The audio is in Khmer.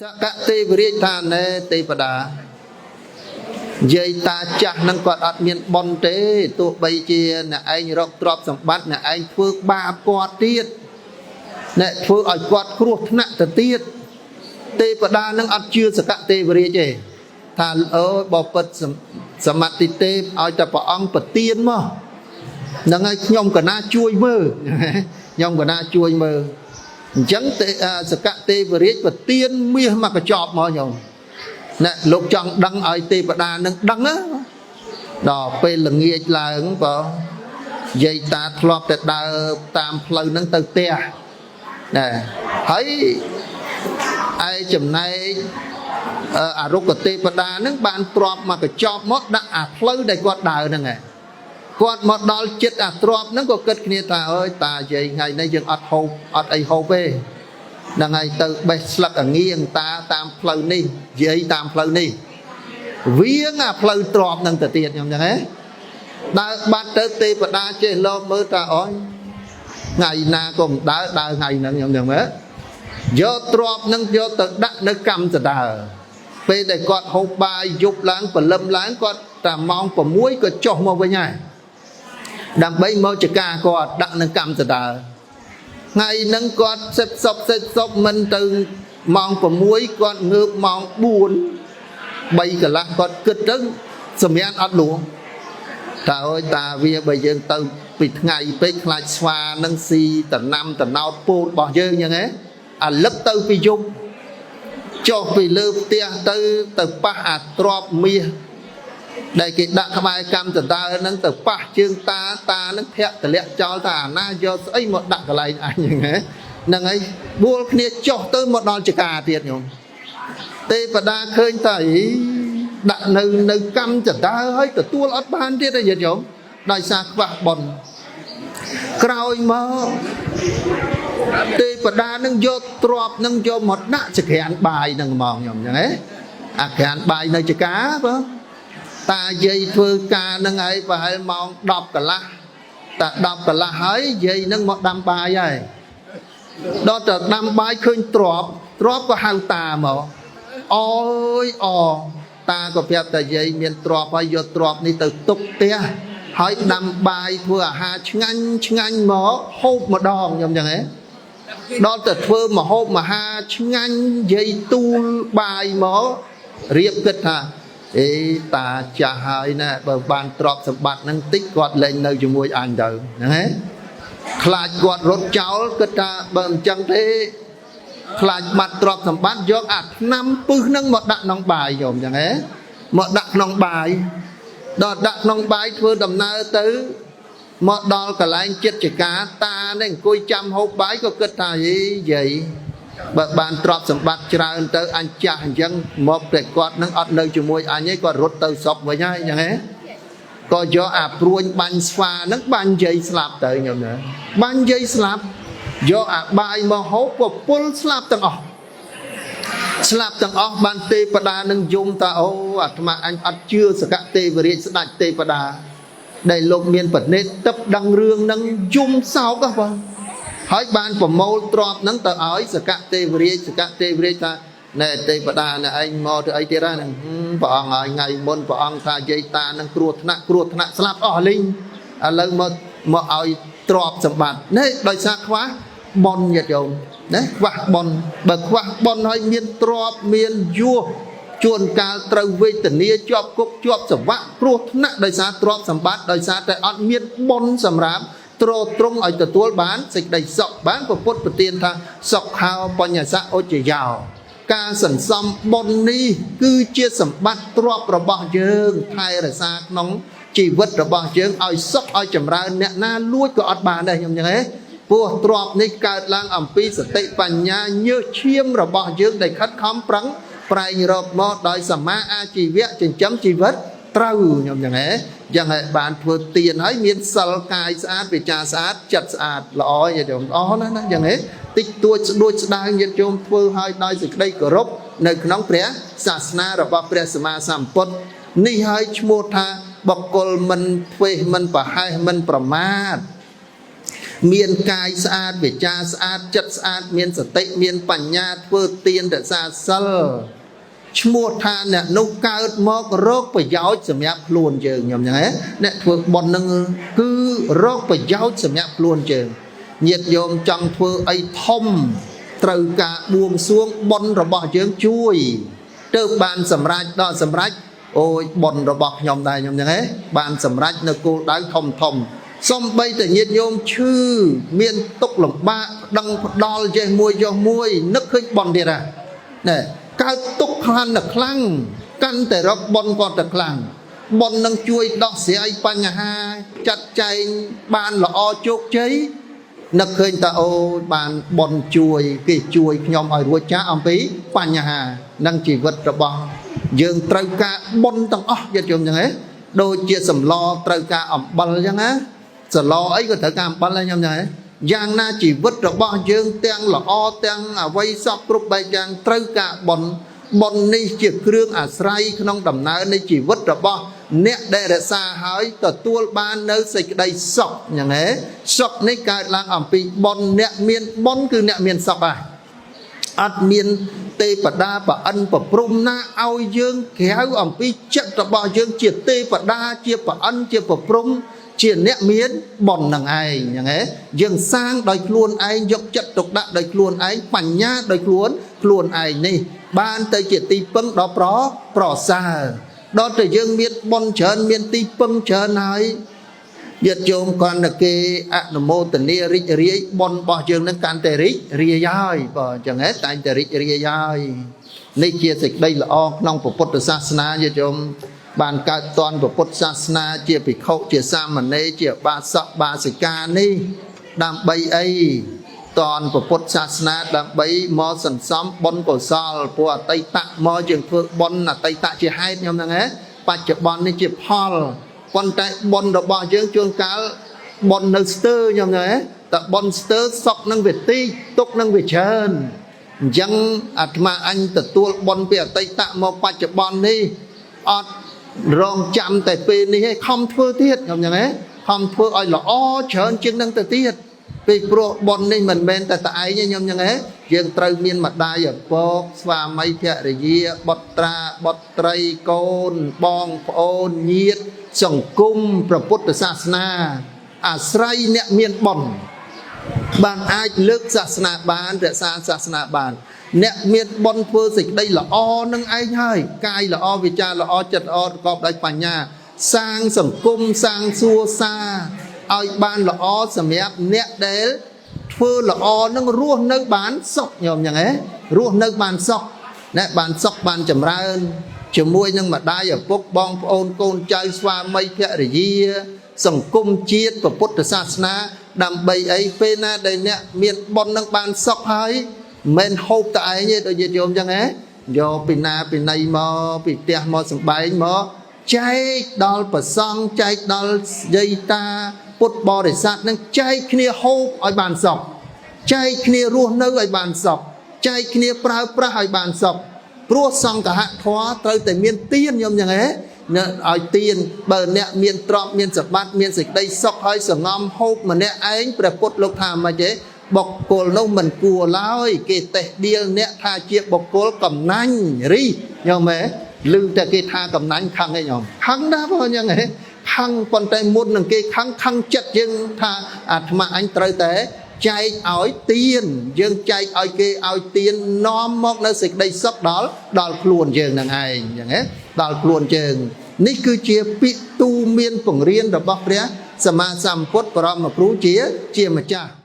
សកទេវរាជថាណែទេវតាយាយតាចាស់នឹងគាត់អត់មានបុណ្យទេទោះបីជាអ្នកឯងរកទ្រព្យសម្បត្តិអ្នកឯងធ្វើបាបគាត់ទៀតអ្នកធ្វើឲ្យគាត់គ្រោះថ្នាក់ទៅទៀតទេវតានឹងអត់ជឿសកទេវរាជទេថាអូយបពិតសមតិទេពឲ្យតែព្រះអង្គប្រទានមកហ្នឹងហើយខ្ញុំកណាជួយមើលខ្ញុំកណាជួយមើលអញ្ចឹងទេសកទេវរាជប្រទានមាសមកកញ្ចប់មកញោមណែលោកចង់ដឹងឲ្យទេវតានឹងដឹងណាដល់ពេលល្ងាចឡើងបើយាយតាធ្លាប់តែដើរតាមផ្លូវហ្នឹងទៅផ្ទះណែហើយឯចំណែកអរុក្ខទេវតាហ្នឹងបានទ្របមកកញ្ចប់មកដាក់អាផ្លូវដែលគាត់ដើរហ្នឹងឯងគាត់មកដល់ចិត្តអាទ្របហ្នឹងក៏គិតគ្នាថាអើយតាយាយថ្ងៃនេះយើងអត់ហូបអត់អីហូបទេហ្នឹងហើយទៅបេះស្លឹកអាងៀងតាតាមផ្លូវនេះយាយតាមផ្លូវនេះវៀងអាផ្លូវទ្របហ្នឹងទៅទៀតខ្ញុំចឹងហ៎ដើរបាត់ទៅទេវតាចេះលបមើលតាអើយថ្ងៃណាក៏មិនដើរដើរថ្ងៃហ្នឹងខ្ញុំចឹងមើលយកទ្របហ្នឹងយកទៅដាក់នៅកម្មសដើពេលដែលគាត់ហូបបាយយប់ឡើងព្រលឹមឡើងគាត់តែម៉ោង6ក៏ចុះមកវិញហើយដើម្បីមកចកាគាត់ដាក់នៅកម្មសដើថ្ងៃហ្នឹងគាត់សិបសុបសិបសុបមិនទៅម៉ោង6គាត់ងើបម៉ោង4 3កន្លះគាត់គិតទៅសម្រានអត់លួងតាអើយតាវាបើយើងទៅពីថ្ងៃពេកខ្លាចស្វានឹងស៊ីតំណាំតំណោតពោតរបស់យើងចឹងហ៎អាលឹកទៅពីយប់ចុះពីលើផ្ទះទៅទៅប៉ះអាទ្របមាសដែលគេដាក់ក្បែរកម្មសដើហ្នឹងទៅប៉ះជើងតាតាហ្នឹងធាក់តម្លាក់ចោលថាអាណាយកស្អីមកដាក់កន្លែងអញហ្នឹងហ៎ហ្នឹងហើយបួលគ្នាចុះទៅមកដល់ចកាទៀតញោមទេវតាឃើញថាអីដាក់នៅនៅកម្មចដើហើយទទួលអត់បានទៀតទេញាតិញោមដោយសារខ្វះបុណ្យក្រោយមកទេវតានឹងយកទ្របនឹងយកមកដាក់ចក្រានបាយនឹងហ្មងញោមចឹងហ៎អាក្រានបាយនៅចកាបើតាយាយធ្វើការនឹងឯងប្រហែលម៉ោង10កន្លះតា10កន្លះហើយយាយនឹងមកដាំបាយហើយដល់តែដាំបាយឃើញទ្របទ្របក៏ហៅតាមកអូយអតាក៏ប្រាប់តាយាយមានទ្របហើយយកទ្របនេះទៅទុកផ្ទះហើយដាំបាយធ្វើអាហារឆ្ងាញ់ឆ្ងាញ់មកហូបម្ដងខ្ញុំចឹងហ៎ដល់តែធ្វើមហូបមហាឆ្ងាញ់យាយទូលបាយមករៀបគិតថាអេតាចាស់ហើយណាបើបានទ្រព្យសម្បត្តិហ្នឹងតិចគាត់លែងនៅជាមួយអញទៅហ្នឹងហ៎ខ្លាចគាត់រត់ចោលគិតថាបើមិនចឹងទេខ្លាចបាត់ទ្រព្យសម្បត្តិយកអាថ្នាំពឹសហ្នឹងមកដាក់ក្នុងបាយញោមចឹងហ៎មកដាក់ក្នុងបាយដល់ដាក់ក្នុងបាយធ្វើដំណើរទៅមកដល់កន្លែងចិត្តចកាតានេះអង្គុយចាំហូបបាយក៏គិតថាអីយាយបើបានទ្រព្យសម្បត្តិច្រើនទៅអញចាស់អញ្ចឹងមកតែគាត់នឹងអត់នៅជាមួយអញឯងគាត់រត់ទៅស្រុកវិញហើយអញ្ចឹងហ៎ក៏យកអាព្រួញបាញ់ស្វានឹងបាញ់យាយស្លាប់ទៅញោមណាបាញ់យាយស្លាប់យកអាបាយមកហូបក៏ពុលស្លាប់ទាំងអស់ស្លាប់ទាំងអស់បានទេវតានឹងយំតាអូអាត្មាអញអត់ជឿសកទេវរាជស្ដេចទេវតាដែលលោកមានបណិតទឹកដឹងរឿងនឹងយំសោកហ៎បងហើយបានប្រមូលទ្រព្យនឹងទៅឲ្យសកទេវរាជសកទេវរាជថាណែទេវតាណែឯងមកទៅអីទៀតហ្នឹងព្រះអង្គឲ្យថ្ងៃមុនព្រះអង្គថាយាយតានឹងគ្រោះថ្នាក់គ្រោះថ្នាក់ស្លាប់អស់លីងឥឡូវមកមកឲ្យទ្រព្យសម្បត្តិនេះដោយសារខ្វះបុណ្យញាតិញោមណាខ្វះបុណ្យបើខ្វះបុណ្យហើយមានទ្រព្យមានយោះជួនកាលត្រូវវេទនាជាប់គុកជាប់សវៈគ្រោះថ្នាក់ដោយសារទ្រព្យសម្បត្តិដោយសារតែអត់មានបុណ្យសម្រាប់ទ្រទ្រង់ឲ្យទទួលបានសេចក្តីសុខបានព្រះពុទ្ធប្រទានថាសុខោបញ្ញសៈឧច្ចយោការសន្សំបុណ្យនេះគឺជាសម្បត្តិទ្រព្យរបស់យើងថែរក្សាក្នុងជីវិតរបស់យើងឲ្យសុខឲ្យចម្រើនអ្នកណាលួចក៏អត់បានដែរខ្ញុំចឹងហ៎ពោះទ្រព្យនេះកើតឡើងអំពីសតិបញ្ញាញើសឈាមរបស់យើងដែលខិតខំប្រឹងប្រែងរកមកដោយសមាអាជីវៈចិញ្ចឹមជីវិតត្រូវខ្ញុំចឹងហ៎យ៉ាងហើយបានធ្វើទានហើយមានសិលកាយស្អាតវិចារស្អាតចិត្តស្អាតល្អញាតិញោមអស់ណាស់ណាចឹងហ៎តិចតួចស្ដួចស្ដើងញាតិញោមធ្វើឲ្យដោយសេចក្តីគោរពនៅក្នុងព្រះសាសនារបស់ព្រះសម្មាសម្ពុទ្ធនេះហើយឈ្មោះថាបុគ្គលមិនធ្វេសមិនប្រហែសមិនប្រមាទ មានកាយស្អាតវិចារស្អាតចិត្តស្អាតមានសតិមានបញ្ញាធ្វើទានរក្សាសិលឈ្មោះថាអ្នកនោះកើតមករកប្រយោជន៍សម្រាប់ខ្លួនយើងខ្ញុំចឹងហ៎អ្នកធ្វើបុណ្យនឹងគឺរកប្រយោជន៍សម្រាប់ខ្លួនយើងញាតិញោមចង់ធ្វើអីធំត្រូវការបួងសួងបុណ្យរបស់យើងជួយទើបបានសម្រេចដល់សម្រេចអូយបុណ្យរបស់ខ្ញុំដែរខ្ញុំចឹងហ៎បានសម្រេចនៅគោលដៅធំធំសំបីតែញាតិញោមឈឺមានទុកលំបាកប្តឹងផ្ដាល់ចេះមួយចុះមួយនឹកឃើញបុណ្យទៀតហ่ะណែកើតទុកខ្លាំងតែខ្លាំងកាន់តែរកបុណ្យគាត់តែខ្លាំងបុណ្យនឹងជួយដោះស្រាយបញ្ហាចាត់ចែងបានល្អជោគជ័យនឹកឃើញថាអូយបានបុណ្យជួយគេជួយខ្ញុំឲ្យរួចចាកអំពីបញ្ហានិងជីវិតរបស់យើងត្រូវការបុណ្យទាំងអស់ញាតិញោមចឹងហ៎ដូចជាសម្លត្រូវការអំបិលចឹងណាសម្លអីក៏ត្រូវការអំបិលដែរញោមចឹងហ៎យ៉ាងណាជីវិតរបស់យើងទាំងល្អទាំងអវ័យសពគ្រប់បែបយ៉ាងត្រូវការបុណ្យបុណ្យនេះជាគ្រឿងអាស្រ័យក្នុងដំណើរនៃជីវិតរបស់អ្នកដែលរក្សាហើយទទួលបាននៅសេចក្តីសុខយ៉ាងហ៎សុខនេះកើតឡើងអំពីបុណ្យអ្នកមានបុណ្យគឺអ្នកមានសុខហ่ะអត់មានទេពតាប្រអិនប្រព្រំណាឲ្យយើងក្រៅអំពីចិត្តរបស់យើងជាទេពតាជាប្រអិនជាប្រព្រំជាអ្នកមានបុណ្យនឹងឯងហ្នឹងឯងយើងសាងដោយខ្លួនឯងយកចិត្តទុកដាក់ដោយខ្លួនឯងបញ្ញាដោយខ្លួនខ្លួនឯងនេះបានទៅជាទីពឹងដ៏ប្រសើរដល់តែយើងមានបុណ្យច្រើនមានទីពឹងច្រើនហើយញាតិញោមគាត់តែគេអនុមោទនារីករាយបុណ្យរបស់យើងនឹងកាន់តែរីករាយហើយបើអញ្ចឹងហ៎តែងតែរីករាយហើយនេះជាសេចក្តីល្អក្នុងពុទ្ធសាសនាញាតិញោមបានកើតតនពុទ្ធសាសនាជាភិក្ខុជាសាមណេរជាបាសកបាសិកានេះដើម្បីអីតនពុទ្ធសាសនាដើម្បីមកសន្សំបុណ្យកុសលព្រោះអតីតមកយើងធ្វើបុណ្យអតីតជាហេតុខ្ញុំហ្នឹងហ៎បច្ចុប្បន្ននេះជាផលប៉ុន្តែបុណ្យរបស់យើងជួនកាលបុណ្យនៅស្ទើខ្ញុំហ្នឹងហ៎តែបុណ្យស្ទើសុកនឹងវាតិចទុកនឹងវាច្រើនអញ្ចឹងអាត្មាអញទទួលបុណ្យពីអតីតមកបច្ចុប្បន្ននេះអត់រងចាំតែពេលនេះឯងខំធ្វើទៀតខ្ញុំចឹងហ៎ខំធ្វើឲ្យល្អច្រើនជាងនឹងទៅទៀតពីព្រោះបុណ្យនេះមិនមែនតែតែឯងទេខ្ញុំចឹងហ៎យើងត្រូវមានម្ដាយឪពុកស្វាមីភរិយាបុត្រាបុត្រីកូនបងប្អូនញាតិសង្គមព្រះពុទ្ធសាសនាអាស្រ័យអ្នកមានបុណ្យបានអាចលើកសាសនាបានរក្សាសាសនាបានអ្នកមានបុណ្យធ្វើសេចក្តីល្អនឹងឯងហើយកាយល្អវិចារល្អចិត្តល្អប្រកបដោយបញ្ញាសាងសង្គមសាងសួរសារឲ្យបានល្អសម្រាប់អ្នកដែលធ្វើល្អនឹងរស់នៅបានសុខញោមយ៉ាងហ៎រស់នៅបានសុខណែបានសុខបានចម្រើនជាមួយនឹងម្ដាយឪពុកបងប្អូនកូនចៅស្វាមីភរិយាសង្គមជាតិពុទ្ធសាសនាដើម្បីអីពេលណាដែលអ្នកមានបុណ្យនឹងបានសុខហើយមិនហូបតែឯងទេដូចញាតិញោមចឹងហ៎យកពីណាពីណីមកពីផ្ទះមកសំបែងមកចែកដល់ប្រសង់ចែកដល់យាយតាពុទ្ធបរិស័ទនឹងចែកគ្នាហូបឲ្យបានសុខចែកគ្នារស់នៅឲ្យបានសុខចែកគ្នាប្រើប្រាស់ឲ្យបានសុខព្រោះសង្ឃហធម៌ត្រូវតែមានទានញោមចឹងហ៎អ្នកឲ្យទានបើអ្នកមានទ្រព្យមានសម្បត្តិមានសេចក្តីសុខហើយសងំហូបម្នាក់ឯងព្រះពុទ្ធលោកថាម៉េចទេបុគ្គលនោះមិនគួរឡើយគេតេះដៀលអ្នកថាជាបុគ្គលកំណាញ់រីញោមហ៎ឮតែគេថាកំណាញ់ខឹងឯងញោមខឹងណាស់បងញ៉ឹងហ៎ខឹងប៉ុន្តែមុននឹងគេខឹងខឹងចិត្តយើងថាអាត្មាអញត្រូវតែចែកឲ្យទានយើងចែកឲ្យគេឲ្យទាននាំមកនៅសេចក្តីសុខដល់ខ្លួនយើងនឹងឯងអញ្ចឹងហ៎ដល់ខ្លួនយើងនេះគឺជាពាក្យទូមានពង្រៀនរបស់ព្រះសម្មាសម្ពុទ្ធបរមគ្រូជាម្ចាស់។